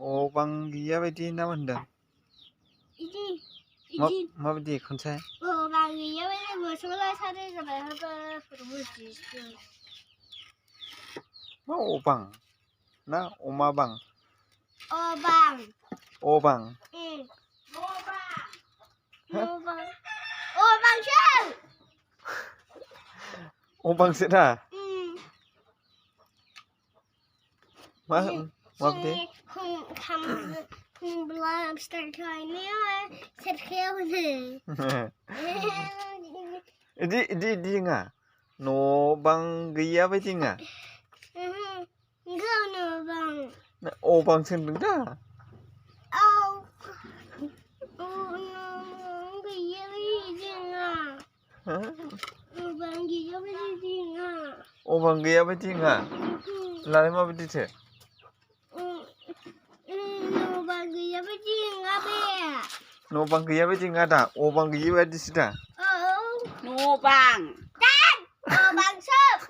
Bang giyabadi na wanda. Mabadi khunsa. Bang giyabadi bosola sare jaba haba furbuji. Bang. Na oma bang. Bang. Bang. Bang shang. Bang sida. Mabadi. Belum start ini serkeo ni. Di nga. No bang giyabadi nga. Enggak no bang. Bang sendeng da. No giyabadi nga. Bang giyabadi nga. Bang giyabadi nga. Lai mabadi the. No bang giyabadi nga da. Bang giyabadi sida. No bang. Bang sep.